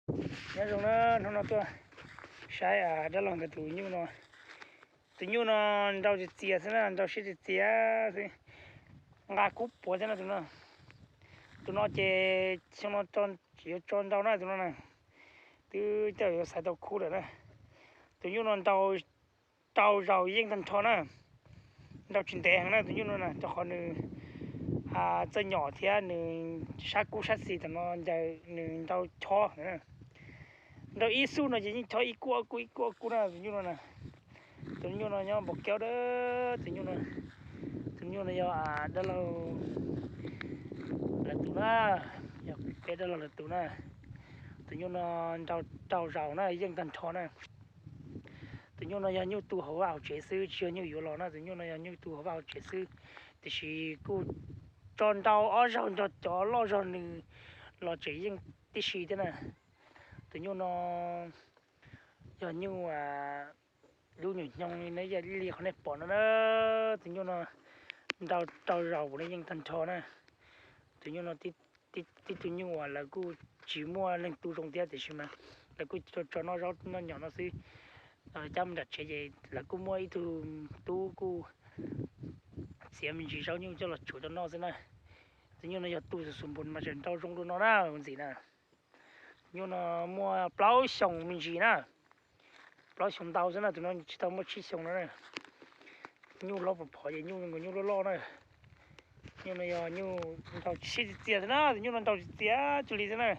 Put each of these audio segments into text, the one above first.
Nyob zoo na, hnub no tuaj saib dab laug ntawd tus nyuj no. Tus nyuj no nrau txias txias xwb na, nrau siab txias txias xwb, nqa kub puav xwb na tus no. Tus no ces xyoo no yuav tso nrau na tus no na, twb coj yuav xaiv tau khub lawm na. Tus nyuj no nrau rau zaus yeej tag nrho na, nrau tsis ntev heev na tus nyuj no na, rau qhov nws txawj nyom thiab nws sab kub sab xis tam no ncaws nws nrau chob na. Nrau ib xub no ces yeej chob ib kub ob kub ib kub ob kub na tus nyuj no na. Tus nyuj no nyob npau kiab dab, tus nyuj no, tus nyuj no yog dab laug lawv tus na, yog peb dab laug lawv tus na. Tus nyuj no nrau rau zaus na yeej tag nrho na. Tus nyuj no yog nyuj tu hauv vaj hauv tsev xwb tsis yog nyuj yuav los na, tus nyuj no yog nyuj tu hauv vaj hauv tsev xwb, tiam sis kuj tso nrau ob zaug nrog cov loj zog nws los tseem yeej tib si thiab na. Tus nyuj no yog nyuj lub nyuam hnyoo li qhov nej pom no na. Tus nyuj no nrau rau zaus puav leej yeej tag nrho na. Tus nyuj no tib tug nyuj uas lawv kuj tsis muaj leej tu zoo thiab tiam sis mas lawv kuj tso noj zaub noj nyom no xwb. Cab mus nram tsev ces lawv kuj muaj ib tug tub kuj txiav me ntsis zaub nyuj coj los tsuav coj noj xwb na. Tus nyuj no yog tu xus xus npus mas tseem nrau zoo dua no na ntxim na. Tus nyuj no muaj plaub xyoos me ntsis na, plaub xyoos ntau xwb na, tus no tsis tau muaj tsib xyoos no na. Nyuj hlob pom phov ces nyuj nkawd nyuj loj loj na. Nyuj no yog nyuj nrau siab txias txias xwb na, tus nyuj no nrau txias txias cuag li xwb na.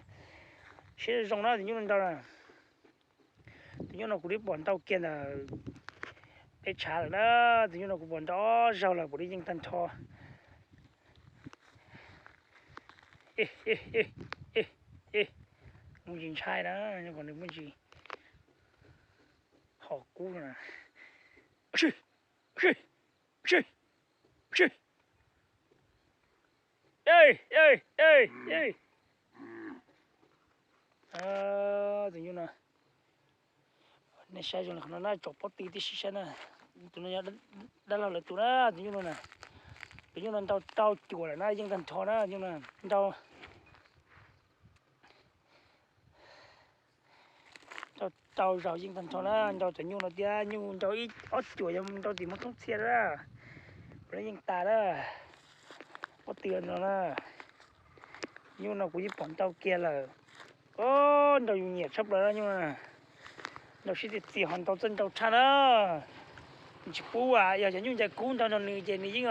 Siab zoo na tus nyuj no nrau na. Tus nyuj no kuv twb pom nrau kiag ntawm peb tshav lawm na, tus nyuj no kuv pom nrau ob zaug lawm puav leej yeej tag nrho. Muaj ntsis ntshai na, nws muaj ntsis hos kub na. Tus nyuj no, nej saib zoo li qhov no na, tsom pob tw tib si saib na. Tus no yog dab laug lawv tus na, tus nyuj no na. Tus nyuj no nrau rau cuam lawm na, yeej tag nrho na, nyuj no nrau rau zaus yeej tag nrho na, nrau cov nyuj no thiab nyuj nrau ib ob cuam yog nrau tim Hmoob Thoob Txhiaj na, puav leej yeej tas na. Pob tw no na, nyuj no kuv yeej pom nrau kiag lawm. Nrau yus nyiam tshaj plaws na nyuj na, nrau siab txias txias ho nrau txawj nrau tshaj na. Nws tsis pub, yog cov nyuj ncaws kub nrau nrog nws ces nws yeej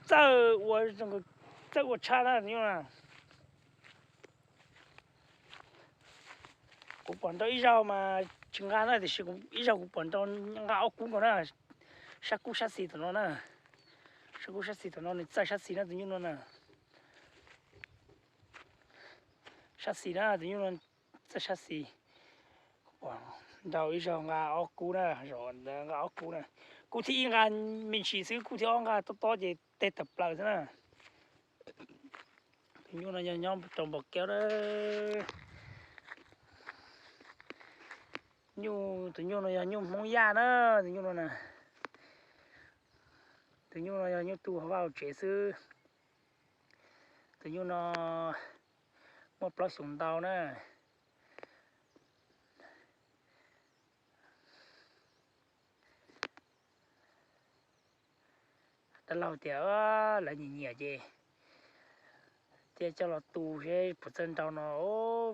txawj ua, txawj ua tshaj na nyuj na. Kuv pom nrau ib zaug mas tsis nqa na, tiam sis ib zaug kuv pom nrau nqa ob kub nkaus na, sab kub sab xis tom no na. Sab kub sab xis tom no nws txawj sab xis na tus nyuj no na. Sab xis na tus nyuj no txawj sab xis. Kuv pom nrau ib zaug nqa ob kub na, zaum ntawd nqa ob kub na. Kub thib ib nqa me ntsis xwb, kub thib ob nqa tob tob ces teg tawm plaws xwb na. Tus nyuj no yog nyob rau npau kiab na. Nyuj, tus nyuj no yog nyuj Hmoob Yaj na, tus nyuj no na. Tus nyuj no yog nyuj tu hauv vaj hauv tsev xwb. Tus nyuj no muaj plaub xyoos ntau na. Dab laug tias lawv nyiam nyiam ces thiaj coj los tu seb puas txawj nrau no,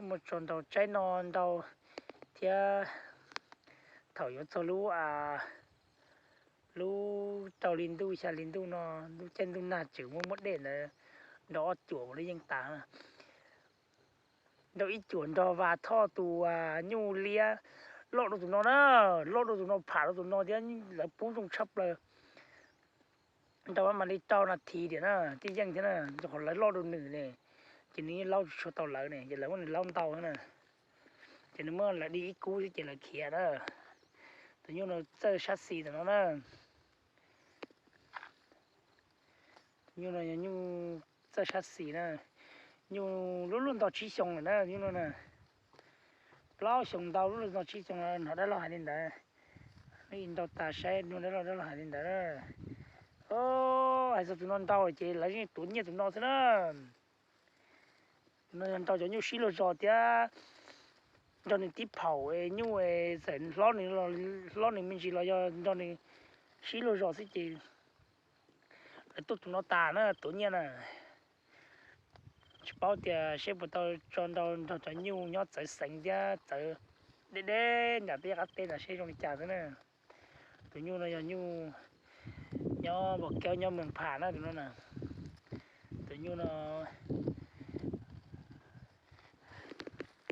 muaj tso nrau tsaib no nrau thiab. Thaum yuav txog lub, lub rau hli ntuj xya hli ntuj no, lub caij ntuj nag tseem muaj muaj dej ntawd, nrau ob cuam ua lub yeej tas. Nrau ib cuam nrog Vas Thoj tus nyuj liab loj dua tus no na, loj dua tus no pham dua tus no thiab lawv pub zoo tshaj plaws. Nrau mam li rau nas this tiam na, tib yeej thiab na, rau qhov lawv loj dua nws ne, ces nws yeej laub tsis tshua tau lawv ne, ces lawv muab nws laub ntau na. Ces nws muab lawv di ib kub xwb ces lawv khiav na. Tus nyuj no txawj sab xis ntawm no na. Tus nyuj no yog nyuj txawj sab xis na. Nyuj lub luaj nto tsib xyoo lawm na, nyuj no na. Plaub xyoo ntau lub luaj nto tsib xyoo, hnov dab laug hais li ntawd. Nrau tas saib nug dab laug, dab laug hais li ntawd. Hais txog tus no ntau ces lawv yeej tuav nyiaj tus no xwb na. Nrog cov nyuj sib luag zos thiab, nrog nws tib phaum nyuj, txawm hlob nws, hlob nws me ntsis los yog nrog nws sib luag zos xwb ces lawv tuaj tus no tas na, tuav nyiaj na. Tsis paub tias seb puas tau tso nrog cov nyuj nyob txawv xeev thiab txawv deb deb nram tej qab teb ntawd seb zoo li cas xwb na. Tus nyuj no yog nyuj nyob Npaus Kaub nyob Mees Pham na tus no na. Tus nyuj no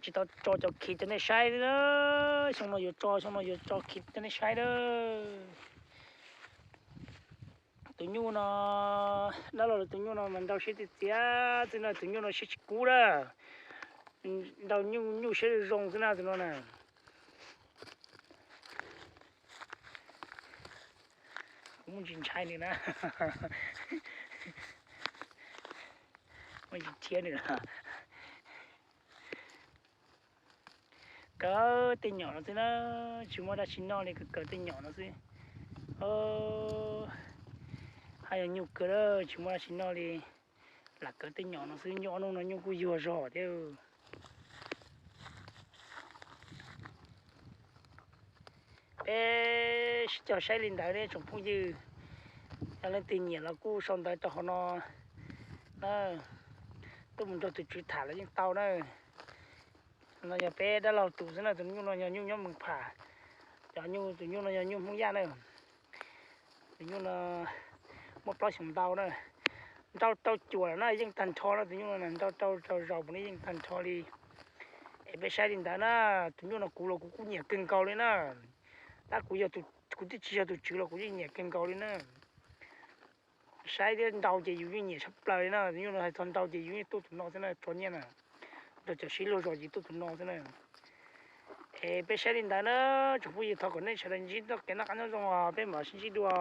tsis tau tso cov khiv rau nej saib li na. Xyoo no yuav tso, xyoo no yuav tso khiv rau nej saib na. Tus nyuj no, dab laug tus nyuj no mas nrau siab tiag tiag xwb na, tus nyuj no siab tsis kub na. Nrau nyuj nyuj siab zoo zoo xwb na tus no na. Kuv muaj ntsis ntshai nws na. Muaj ntsis thiab nws. Kaw tej nyom no xwb na, tsis muaj dab tsi noj li, kaw kaw tej nyom no xwb. Haj yog nyuj kawg, tsis muaj dab tsi noj li, lam kaw tej nyom no xwb. Nyuj ob hnub no nyuj kuj yuag zog thiab. Peb sib cog saib li ntawd ne tsoom phooj ywg. Yog leej twg nyiam los kuj sau ntawv rau hauv no na, tuaj mus nrog tus tswv tham los yeej tau na. No yog peb dab laug tus xwb na, tus nyuj no yog nyuj nyob Mees Pham. Cov nyuj, tus nyuj no yog nyuj Hmoob Yaj na. Tus nyuj no muaj plaub xyoos ntau na, nrau rau cuam lawm na yeej tag nrho na. Tus nyuj no nrau rau rau zaus mus ne yeej tag nrho li. Es peb saib li ntawd na, tus nyuj no kuv los kuv kuj nyiam kawg nkaus li na. Tab kuv, kuv twb tsis yog tus tswv los kuv yeej nyiam kawg nkaus li na. Saib thiab nrau ces yus yeej nyiam tshaj plaws li na. Tus nyuj no hais txog nrau ces yus yeej tuaj tus no xwb na, tso nyiaj na. Nrog cov sib luag zos ces tuaj tus no xwb na. Es peb saib li ntawd na, tsoom phooj ywg, thov kom nej sawv daws ntsib txoj kev noj qab nyob zoo os, peb mam sib ntsib dua.